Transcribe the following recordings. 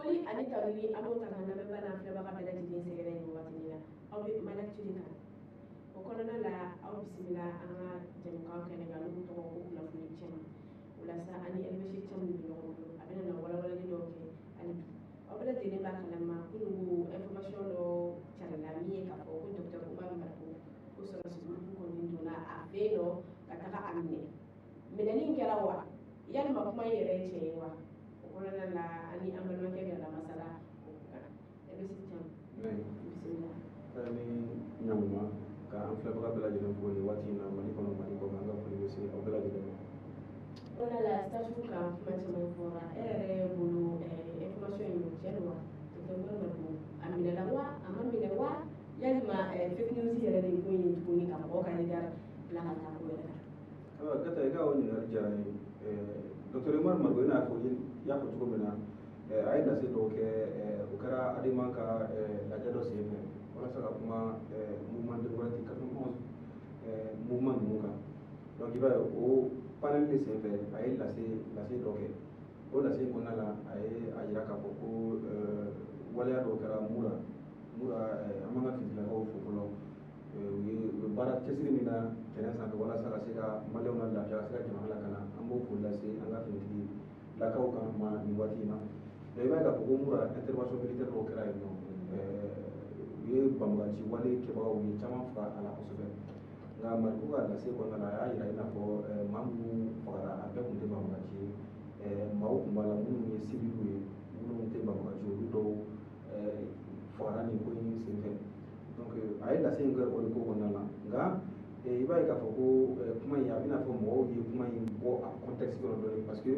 Foli ani tanuni, an b'o ta k'an lamɛnbaa n'an filɛbaga bɛɛ lajɛlen sɛgɛrɛ nin waati in na. Aw bɛ Malactu de kan. O kɔnɔna la, aw bisimila an ka jɛmukan kɛnɛ kan n'o tɔgɔ ko kunnafoni cɛma. O la sa, ani Elbashir Thiam bɛ ɲɔgɔn bolo, a bɛna na walawalali dɔw kɛ hali bi. Aw bɛɛ lajɛlen b'a kalama, kununko information dɔ carila min ye k'a fɔ ko docteur Oumar Mariko, ko sɔrɔdasi groupe kɔni donna a fɛ yen nɔ ka taga a minɛ. Minɛli in kɛra wa, yalima kuma in yɛrɛ ye tiɲɛ ye wa? O kɔnɔna la, ani an balimakɛ bɛ na masala o kan. Elbashir Thiam, bisimila. Ni ɲankuma ka an filɛbaga bɛɛ lajɛlen fo nin waati in na, Mali kɔnɔ, Mali kɔ kan, an ka foli bɛ se aw bɛɛ lajɛlen ma. Kɔnɔna la, statut kan kuma caman fɔra. E yɛrɛ bolo, information in, tiɲɛ don wa? Docteur Oumar Mariko, a minɛla wa, a ma minɛ wa, yalima fake news yɛrɛ de ko in tuguni ka mɔgɔw ka regard bila ka taa ko wɛrɛ kan? Ayiwa Gata, i ka o ɲininkali diyara n ye. Docteur Oumar Mariko, i n'a fɔ i y'a fɔ cogo min na, a ye lase dɔw kɛ. O kɛra ADEMA ka lajɛ dɔ sen fɛ walasa ka kuma mouvement démocratique 91 mouvement ninnu kan. Donc i b'a ye, o panel de sen fɛ, a ye lase dɔ kɛ. O lase in kɔnɔna la, a ye a yira k'a fɔ ko waleya dɔw kɛra Mura. Mura, an b'an ka finitigilakaw fo fɔlɔ. U ye baara cɛsiri min na terrain sanfɛ walasa ka se ka maliyɛnw na lafiya, ka se ka jamana lakana, an b'o foli lase an ka finitigilakaw kan ma nin waati in na. Mais i b'a ye k'a fɔ ko Mura, intervention militaire dɔw kɛra yen nɔ. U ye banbagaci wale kɛbagaw, u ye caman faga a la kosɛbɛ. Nka Mariko ka lase kɔnɔna la, a y'a yira i n'a fɔ maa minnu fagara, a bɛɛ tun tɛ banbagaci ye. Maaw tun b'a la minnu ye civiliw ye, minnu tɛ banbagaci, olu dɔw fagara nin ko in senfɛ. Donc a ye lase in kɛ o de ko kɔnɔna la. Nka i b'a ye k'a fɔ ko kuma in, a bɛna fɔ mɔgɔw ye kuma in bɔ a contexte kɔnɔ dɔɔnin, parce que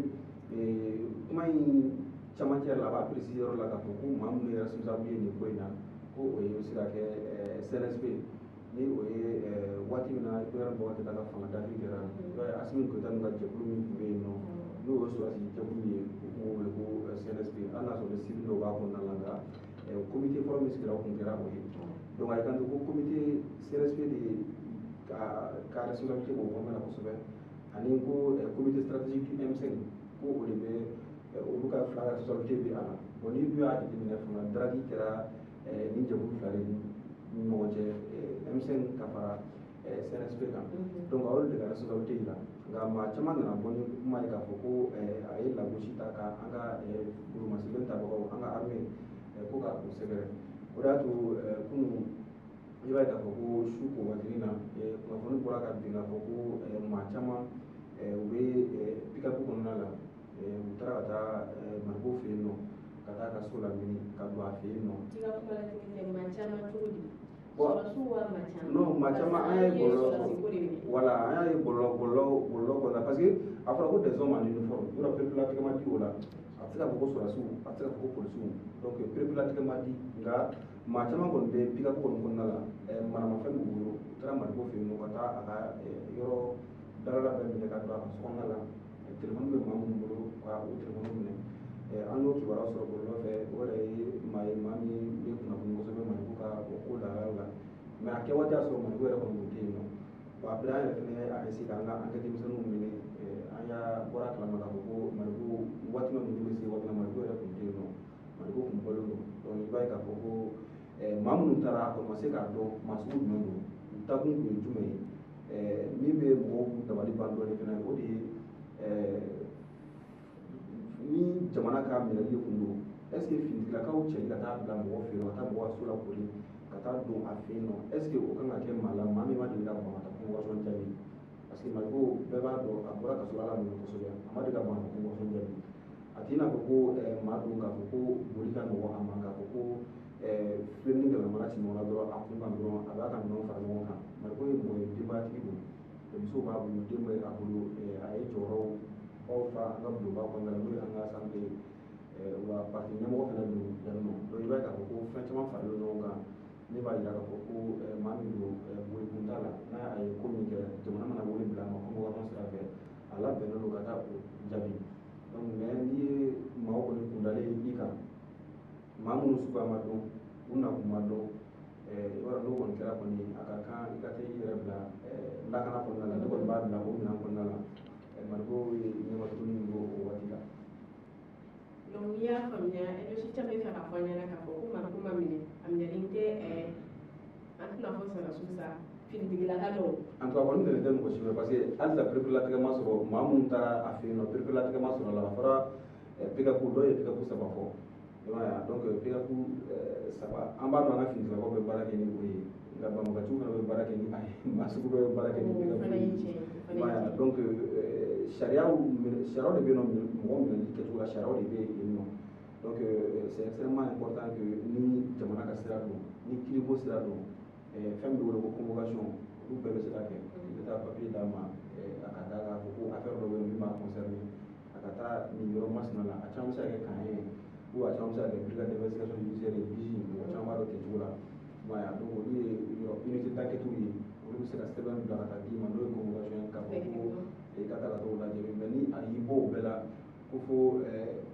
kuma in camancɛ la, a b'a préciser yɔrɔ la k'a fɔ ko maa minnu ye responsable ye nin ko in na, ko o ye bɛ se ka kɛ CNSP, ni o ye waati min na Ibrahim Boubacar Keïta ka fanga dafiri kɛra. I b'a ye, Assimi Goïta ninnu ka jɛkulu min tun bɛ yen nɔ, n'o ye sɔrɔdasi jɛkulu ye, u tun b'o wele ko CNSP, hali n'a sɔrɔ ni civil dɔw b'a kɔnɔna la. Nka comité fɔlɔ min sigira, o tun kɛra o ye. Donc a y'i kanto ko comité CNSP de ka responsabilité b'o kɔnɔna la kosɛbɛ, ani ko comité stratégique du M5, ko o de bɛ olu ka fila ka responsabilité bɛ a la. Bon, n'i dun y'a jateminɛ fana, drague kɛra nin jɛkulu fila de ni ɲɔgɔn cɛ, M5 ka fara CNSP kan. Donc a y'olu de ka responsabilité yira. Nka maa caman nana bɔ ni kuma ye k'a fɔ ko a ye lagosi ta ka an ka golomasilen tabagaw, an ka armée, ko ka o sɛgɛrɛ. O de y'a to kunun, i b'a ye k'a fɔ ko su ko waatinin na, kunnafoni bɔra ka bin k'a fɔ ko maa caman, u bɛ pick-up kɔnɔna la, u taara ka taa Mariko fɛ yen nɔ, ka taa ka so lamini, ka don a fɛ yen nɔ. I ka kuma latigɛ tɛ, maa caman cogo di? Bon, sɔrɔdasiw wa, maa caman? Non, maa caman, an y'a ye bɔlɔlɔ sɔrɔdasi ko de minɛ. Voilà, an y'a ye bɔlɔlɔ kɔnɔna, parce que a fɔra ko des hommes en uniforme. Yɔrɔ perepelatigɛ ma di o la, a tɛ se k'a fɔ ko sɔrɔdasiw, a tɛ se k'a fɔ ko polisiw. Donc perepelatigɛ ma di, nka maa caman kɔni bɛ pick-up kɔni kɔnɔna la, maramafɛn b'u bolo. U taara Mariko fɛ yen nɔ, ka taa a ka yɔrɔ dalala bɛɛ minɛ, ka don a ka so kɔnɔna la. Telefɔni bɛ maa minnu bolo, ka o telefɔni minɛ. An y'o kibaruya sɔrɔ bɔlɔlɔ fɛ. O yɛrɛ ye maa ye, maa min bɛ kunnafoni kosɛbɛ Mariko ka o ko lahala la. Mais a kɛ waati y'a sɔrɔ Mariko yɛrɛ kɔni tun tɛ yen nɔ. Bon, après, an yɛrɛ fɛnɛ a essayé k'an ka enquête misɛnninw minɛ. An y'a bɔra a kalama k'a fɔ ko Mariko, waati min ninnu bɛ se waati min na, Mariko yɛrɛ tun tɛ yen nɔ, Mariko tun bɔlen don. Donc i b'a ye k'a fɔ ko maa minnu taara, a kɔni ma se k'a dɔn maa sugu jumɛn don, u taakun tun ye jumɛn ye. Min bɛ mɔgɔw dabali ban dɔɔnin fɛnɛ, o de ye ni jamana ka minɛli de kun don, est ce que finitigilakaw cɛli ka taa bila mɔgɔ fɛ yen nɔ, ka taa mɔgɔ ka so lakori, ka taa don a fɛ yen nɔ, est ce que o kan ka kɛ maa la, maa min ma deli ka ban ka taa convocation jaabi? Parce que Mariko, bɛɛ b'a dɔn, a bɔra kaso la minɛ kosɛbɛ, a ma deli ka ban ka convocation jaabi. A t'i n'a fɔ ko maa don k'a fɔ ko boli ka nɔgɔn a ma, k'a fɔ ko filen ni galama ci ɲɔgɔn na dɔrɔn, a kun kan dɔrɔn, a b'a ka minɛnw fara ɲɔgɔn kan. Mariko ye mɔgɔ ye, denbayatigi don, muso b'a bolo, den bɛ a bolo. A ye jɔyɔrɔw baw fa an ka bulonba kɔnɔna la, n'o ye an ka assemblée ye, wa parti ɲɛmɔgɔ fana don yan nɔ. Donc i b'a ye k'a fɔ ko fɛn caman faralen ɲɔgɔn kan, ne b'a yira k'a fɔ ko maa min don, boli kun t'a la. N'a a ye ko min kɛ, jamana mana wele bila a ma convocation sira fɛ, a labɛnnen don ka taa o jaabi. Donc mais n'i ye maaw kɔni kundalen i kan, maa minnu suguya ma dɔn, u nakun ma dɔn, i b'a dɔn, n'o kɔni kɛra kɔni, a ka kan i ka taa i yɛrɛ bila lakana kɔnɔna la. Ne kɔni b'a bila o minɛn kɔnɔna la. Mariko ye ɲɛmatuguni min k'o waati la. Donc n'i y'a faamuya, Elɔsi caman bɛ fɛ k'a fɔ an ɲɛna k'a fɔ ko Mariko ma minɛ, a minɛlen tɛ, an tɛna fɔ sɔrɔdasiw sa, finitigilaka dɔw. En tout cas kɔni minɛlen tɛ mɔgɔ si fɛ, parce que halisa pereperelatigɛ ma sɔrɔ. Maa minnu taara a fɛ yen nɔ, pereperelatigɛ ma sɔrɔ a la. A fɔra pick-up, dɔw ye pick-up saba fɔ, i m'a ye wa? Donc pick-up saba, an b'a dɔn an ka finitigilakaw bɛ baara kɛ ni o ye, nka banbagaciw fana bɛ baara kɛ ni a ye, maa sugu dɔ bɛ baara kɛ ni pick-up ye, i m'a ye wa? Donc sariyaw sariyaw de bɛ yen nɔ, mɔgɔ minɛli kɛcogo la, sariyaw de bɛ yen nɔ. Donc c'est extrêmement important que ni jamana ka sira don, ni kiriko sira don, fɛn min bɛ wele ko convocation, olu bɛɛ bɛ se ka kɛ. I bɛ taa papier d'a ma, a ka taa k'a fɔ ko affaire dɔ bɛ yen min b'a concerné, a ka taa nin yɔrɔ masina la. A caman bɛ se ka kɛ camp ye, ou a caman bɛ se ka kɛ brigade d'investigation judiciaire ye, BIJ. Mɔgɔ caman b'a dɔn kɛcogo la, i m'a ye wa? Donc olu ye yɔrɔ unité d'enquête ye, olu bɛ se ka sɛbɛn bila ka taa d'i ma, n'o ye convocation ye, k'a fɔ ko i ka taa ka t'o lajɛ. Mais ni a y'i bɔ o bɛɛ la ko fo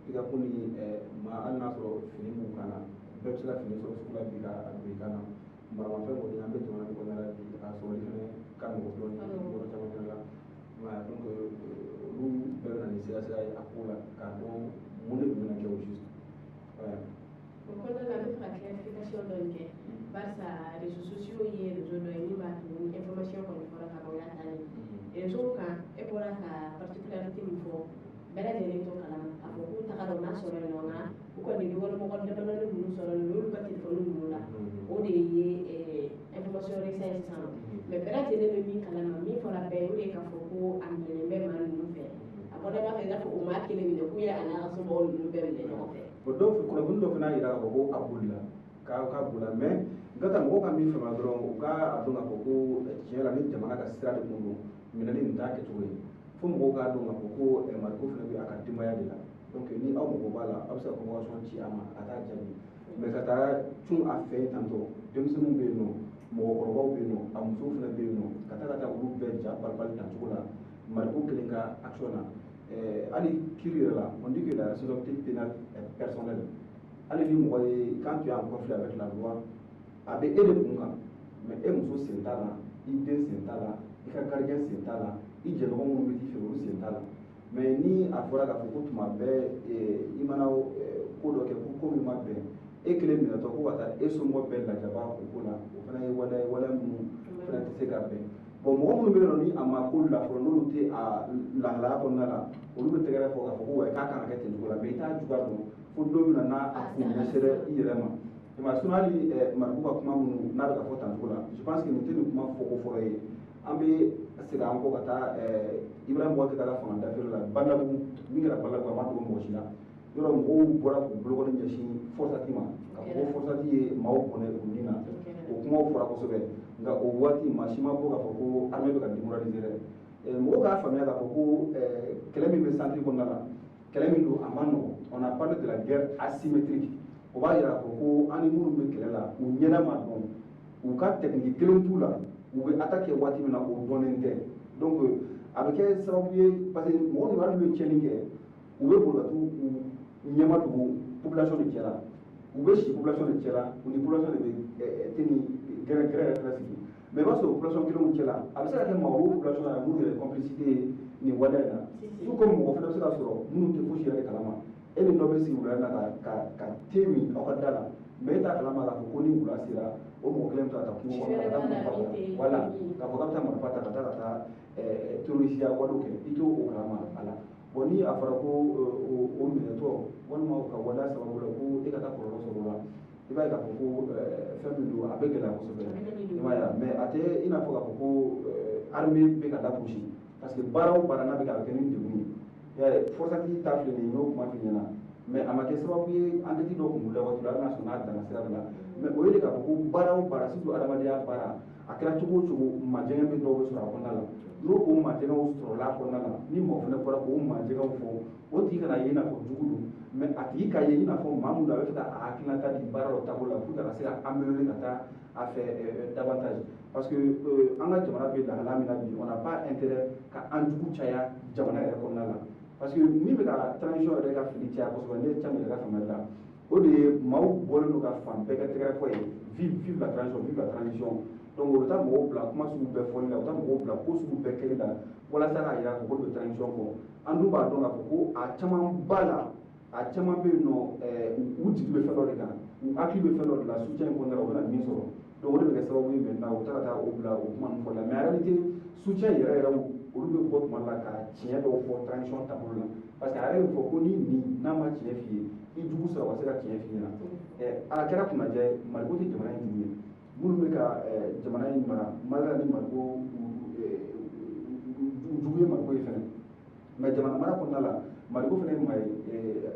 pick-up ni maa, hali n'a sɔrɔ fini b'u kan na, bɛɛ bɛ se ka fini sɔrɔ sugu la bi ka a don i kan na. Maramafɛn kɔni, an bɛ jamana min kɔnɔna la bi, a sɔrɔli fɛnɛ ka nɔgɔn dɔɔnin yɔrɔ caman fɛnɛ la, i m'a ye? Donc olu bɛɛ bɛ na ni sira sira ye a ko la, k'a dɔn mun de tun bɛna kɛ au juste. O kɔnɔna la, n bɛ fɛ ka clarification dɔɔni kɛ, barisa réseaux sociaux ye réseau dɔ ye min b'a to ni information kɔni fɔra ka ban, o y'a taalen ye. Réseau kan, e bɔra ka particularité min fɔ, bɛɛ lajɛlen t'o kalama k'a fɔ k'u tagara u m'a sɔrɔ yen nɔ, nka u kɔni ye dukɔnɔmɔgɔ damadɔni minnu sɔrɔ yen, u y'olu ka téléphone minnu la, o de ye information récent ye sisan nɔ. Mais bɛɛ lajɛlen bɛ min kalama, min fɔra bɛɛ ye, o de ye k'a fɔ ko a minɛlen bɛ maa ninnu fɛ. A kɔnɔ i b'a fɔ i n'a fɔ u maa kelen minɛ, k'u ye a n'a ka somɔgɔw ninnu bɛɛ minɛ ɲɔgɔn fɛ. Bon, dɔw kunnafoni dɔ fana y'a jira k'a fɔ ko a bolila, k'a bolila. Mais n ka taa mɔgɔw ka min faamuya dɔrɔn, u ka a dɔn k'a fɔ ko tiɲɛ la, ni jamana ka sira de kun don, minɛli nin t'a kɛcogo ye. Fo mɔgɔw k'a dɔn k'a fɔ ko Mariko fana bɛ a ka denbaya de la. Donc ni aw mago b'a la, aw bɛ se ka convocation ci a ma, a ka taa jaabi. Mais ka taa cun a fɛ yen tantɔ, denmisɛnninw bɛ yen nɔ, mɔgɔkɔrɔbaw bɛ yen nɔ, a musow fana bɛ yen nɔ, ka taa olu bɛɛ ja palipali tancogo la Mariko kelen ka action na. Hali kiiri yɛrɛ la, on dit que la responsabilité pénale est personnelle. Hali ni mɔgɔ ye, quand tu es en conflit avec la loi, a bɛ e de kun kan, mais e muso sen t'a la, i den sen t'a la, i ka gardien sen t'a la, i jɛɲɔgɔn minnu bɛ t'i fɛ, olu sen t'a la. Mais ni a fɔra k'a fɔ ko tuma bɛɛ i mana ko dɔ kɛ, ko min ma bɛn, e kelen minɛtɔ ko ka taa e somɔgɔ bɛɛ lajaba o ko la, o fana ye waleya ye, waleya minnu fana tɛ se ka bɛn. Bon, mɔgɔ minnu bɛ yen nɔ, ni a ma ko la fɔlɔ, n'olu tɛ a lahalaya kɔnɔna la, olu bɛ tɛgɛrɛ fɔ k'a fɔ ko wa k'a kan ka kɛ ten cogo la. Mais i t'a juguya dɔn fo don min na n'a a kun ɲɛsera i yɛrɛ ma, i ma. Sinon hali Mariko ka kuma minnu n'a bɛ ka fɔ tan cogo la, je pense que nin tɛ nin kuma fɔko fɔlɔ ye. An bɛ segin an kɔ ka taa Ibrahim Boubacar Keïta ka fanga dafiri la Balabugu, min kɛra Balabugu, a ma dogo mɔgɔ si la. Yɔrɔ mɔgɔw bɔra k'u bolokɔni ɲɛsin FORSAT ma, k'a fɔ ko FORSAT ye maaw bɔnɛ u ni na. O kumaw fɔra kosɛbɛ, nka o waati maa si ma bɔ k'a fɔ ko armée bɛ ka démoraliser dɛ. Mɔgɔw k'a faamuya k'a fɔ ko kɛlɛ min bɛ centre kɔnɔna la, kɛlɛ min don, a ma nɔgɔn. On a parlé de la guerre asymétrique. O b'a yira k'a fɔ ko an ni minnu bɛ kɛlɛ la, u ɲɛda ma dɔn, u ka technique kelen t'u la, u bɛ attaque kɛ waati min na, o dɔnnen tɛ. Donc a bɛ kɛ sababu ye, parce que mɔgɔ ninnu, hali n'u ye tiɲɛni kɛ, u bɛ boli ka t'u u ɲɛma dogo population de cɛ la, u bɛ si population de cɛ la, u ni population de bɛ te ni gɛrɛ gɛrɛ yɛrɛ fana sigi. Mais i b'a sɔrɔ population kelenw cɛ la, a bɛ se ka kɛ maa o population la minnu yɛrɛ complicité ye nin waleya in na. Tout comme mɔgɔ fana bɛ se ka sɔrɔ minnu tɛ fosi yɛrɛ kalama, e ni dɔ bɛ sigi wula in na ka te min aw ka da la, mais e t'a kalama k'a fɔ ko ni wula sera, o mɔgɔ kelen bɛ taa kungo kɔnɔ ka taa marifa ta, wala k'a fɔ k'a bɛ taa marifa ta ka taa terrorisiya walew kɛ, i t'o o kalama a la. Bon, ni a fɔra ko o minɛtɔ walima o ka waleya sababu la ko e ka taa kɔlɔlɔ sɔrɔ o la, i b'a ye k'a fɔ ko fɛn min don, a bɛ gɛlɛya kosɛbɛ, i m'a ye wa? Mais a tɛ i n'a fɔ k'a fɔ ko armée bɛ ka lagosi, parce que baara o baara n'a bɛ kɛ, a bɛ kɛ ni degun ye. I y'a ye, FORSAT ta filɛ nin ye, n y'o kuma f'i ɲɛna, mais a ma kɛ sababu ye, enquête dɔ kun wulila waati la, hali n'a sɔrɔ n'a danna sira dɔ la. Mais o ye de k'a fɔ ko baara o baara, surtout adamadenya baara, a kɛra cogo o cogo, majɛngɛ bɛ dɔw bɛ sɔrɔ a kɔnɔna la. N'o o majɛngɛw sɔrɔla a kɔnɔna la, ni mɔgɔ fana bɔra k'o majɛngɛw fɔ, o tigi kana ye i n'a fɔ jugu don, mais a tigi ka ye i n'a fɔ maa mun don, a bɛ fɛ ka a hakilinata di baara dɔ taabolo la pour que a ka se ka améliorer ka taa a fɛ davantage. Parce que an ka jamana bɛ lahala min na bi, on n'a pas intérêt ka an jugu caya jamana yɛrɛ kɔnɔna la. Parce que min bɛ ka transition yɛrɛ ka fili caya kosɛbɛ, ne ye caman yɛrɛ ka faamuyali la, o de ye maaw bɔlen don ka fan bɛɛ kɛ tɛgɛrɛ fɔ ye: vive, vive la transition, vive la transition. Donc o bɛ taa mɔgɔw bila kuma sugu bɛɛ fɔli la, u bɛ taa mɔgɔw bila ko sugu bɛɛ kɛli la, walasa k'a jira k'a fɔ ko bɛ transition kɔ. An dun b'a dɔn k'a fɔ ko a caman ba la A caman bɛ yen nɔ, u jigi bɛ fɛn dɔ de kan, u hakili bɛ fɛn dɔ de la soutien in kɔnɔna la, u bɛna min sɔrɔ. Donc o de bɛ kɛ sababu ye maintenant u bɛ taa ka taa o bila o kuma ninnu fɔli la. Mais en réalité, soutien yɛrɛ yɛrɛ, olu bɛ bɔ tuma la ka tiɲɛ dɔw fɔ transition taabolo la, parce que a yɛrɛ bɛ fɔ ko ni nin n'a ma tiɲɛ f'i ye, i jugu sɔrɔ ka se ka tiɲɛ f'i ɲɛna. A kɛra kunnadiya ye, Maliko tɛ jamana in jugu ye. Minnu bɛ ka jamana in mara, Mali la, ni Maliko jugu ye, Maliko ye fɛnɛ. Mais jamana mara kɔnɔna la, Maliko fɛnɛ ye maa ye,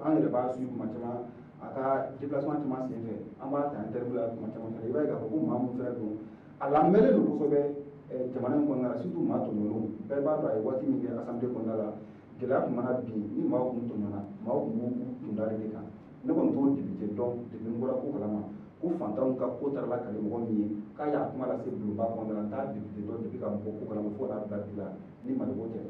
an yɛrɛ b'a suivre tuma caman, a ka déplacement caman sen fɛ, an b'a ta interview la tuma caman fɛnɛ. I b'a ye k'a fɔ ko maa mun fɛnɛ don, a lamɛnlen don kosɛbɛ jamana in kɔnɔna la, surtout maa tɔɲɔlenw. Bɛɛ b'a dɔn a ye waati min kɛ assemblée kɔnɔna la, gɛlɛya tun mana bin ni maaw kun tɔɲɔna, maaw kun b'u kun da de kan. Ne kɔni t'o député dɔn depuis n bɔra ko kalama ko fantanw ka ko taara lakale mɔgɔ min ye k'a y'a kuma lase bulonba kɔnɔna la. N t'a député dɔn depuis ka bɔ ko kalama fo ka n'a bila bi la ni Maliko tɛ.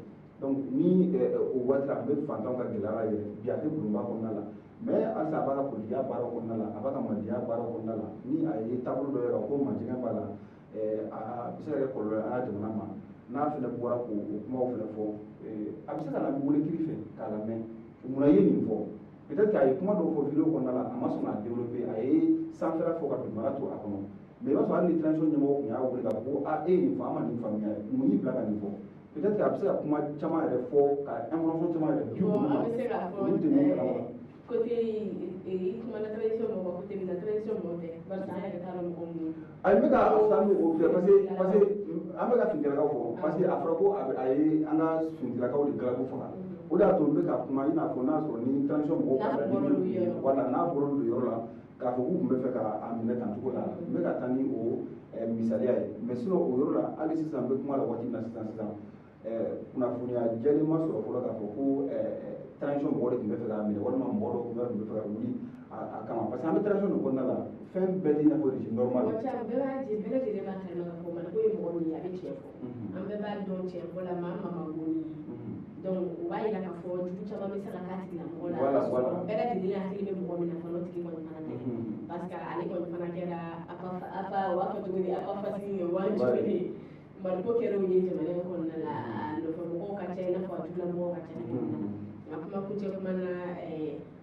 Donc ni o waati la, a bɛ fantanw ka gɛlɛya la yɛrɛ. Bi a tɛ bulonba kɔnɔna la, mais halisa a b'a ka politikiya baaraw kɔnɔna la, a b'a ka malidenya baaraw kɔnɔna la. Ni a ye taabolo dɔ ye ka ko majigin b'a la, a bɛ se ka kɛ kɔlɔlɔ ye an ka jamana ma. N'a fɛnɛ bɔra k'o kumaw fɛnɛ fɔ, a bɛ se ka na wele kiri fɛ k'a lamɛn: munna i ye nin fɔ? Peut-être que a ye kuma dɔw fɔ vidéo kɔnɔna la, a ma sɔn k'a développer, a ye sanfɛla fɔ ka dugumala to a kɔnɔ. Mais i b'a sɔrɔ hali ni transition ɲɛmɔgɔ tun y'a wele k'a fɔ ko aa, e ye nin fɔ, an ma nin faamuya, mun y'i bila ka nin fɔ? Peut-être que a bɛ se ka kuma caman yɛrɛ fɔ ka information caman yɛrɛ di olu ma. An bɛ se k'a fɔ olu tɛ min kalama. Côté i kumana transition mɔgɔ côté min na, transition mɔgɔ tɛ, barisa an yɛrɛ t'a dɔn mɔgɔ minnu. Ayi, n bɛ ka san o fɛ, parce que an bɛ ka finitigilakaw fɔ, parce que a fɔra ko a ye an ka finitigilakaw de galabu faga. O de y'a to n bɛ ka kuma i n'a fɔ n'a sɔrɔ ni transition mɔgɔw ka laɲini, wala n'a bɔra olu yɔrɔ la k'a fɔ k'u tun bɛ fɛ k'a minɛ tan cogo la. N bɛ ka taa ni o misaliya ye. Mais sinon, o yɔrɔ la, hali sisan n bɛ kuma la waati min na sisan sisan, kunnafoniya jɛlen ma sɔrɔ fɔlɔ k'a fɔ ko transition mɔgɔw de tun bɛ fɛ k'a minɛ, walima mɔgɔ dɔw tun bɛ fɛ ka wuli a kama, parce que an bɛ transition de kɔnɔna la, fɛn bɛɛ tɛ i n'a fɔ régime normal. Mɔgɔ caman bɛɛ b'a jɛ, bɛɛ lajɛlen b'a kalama k'a fɔ Maliko ye mɔgɔ min ye, a bɛ tiɲɛ fɔ. An bɛɛ b'a dɔn tiɲɛ fɔ la, maa ma man go ni ye. Donc o b'a yira k'a fɔ jugu caman bɛ se ka k'a tigilamɔgɔ la. Bɛɛ lajɛlen hakili bɛ mɔgɔ min na fɔlɔ, o tigi kɔni fana tɛ, parce que ale kɔni fana kɛra apa, u b'a fɔ cogo di, apa fasi ye wa cogo di, Maliko kɛra o ye jamana in kɔnɔna la. A nɔfɛ mɔgɔw ka ca i n'a fɔ a jugulamɔgɔw ka ca cogo min na. Nka kuma kuncɛ kuma na,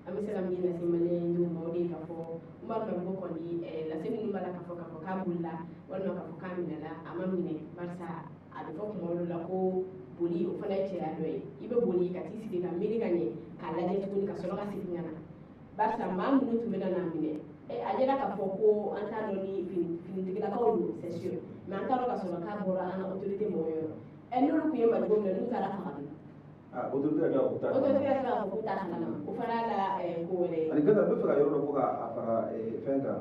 an bɛ se ka min lase maliyɛndenw ma, o de ye k'a fɔ Umaru Mariko kɔni, lase minnu b'a la k'a fɔ k'a bolila walima k'a fɔ k'a minɛla, a ma minɛ, barisa a bɛ fɔ kuma dɔw la ko boli, o fana ye cɛya dɔ ye. I bɛ boli ka t'i sigi ka miiri ka ɲɛ k'a lajɛ tuguni ka sɔrɔ ka segin ka na, barisa maa minnu tun bɛ na n'a minɛ, a yira k'a fɔ ko an t'a dɔn ni finitigilakaw don, c'est sûr, mais an t'a dɔn ka sɔrɔ k'a bɔra an ka autorité mɔgɔw yɔrɔ. N'olu tun ye Maliko minɛ, n'u taara faga dun? Ah, autorité ka k'u ta. Autorité ka tila k'a fɔ k'u t'a kalama, o fana y'a la ko wɛrɛ ye. Ani Gata, n bɛ fɛ ka yɔrɔ dɔ fɔ k'a fara fɛn kan.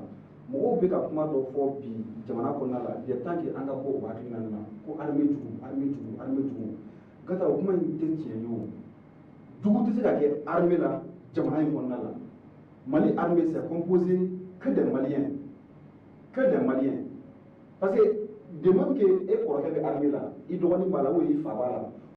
Mɔgɔw bɛ ka kuma dɔ fɔ bi jamana kɔnɔna la, il est temps que an ka bɔ o hakilina na ko armée jugu, armée jugu, armée jugu. Gata, o kuma in tɛ tiɲɛ ye. O jugu tɛ se ka kɛ armée la jamana in kɔnɔna la. Mali armée, c'est composé que des Maliens, que des Maliens, parce que de même que e kɔrɔkɛ bɛ armée la, i dɔgɔnin b'a la ou i fa b'a la.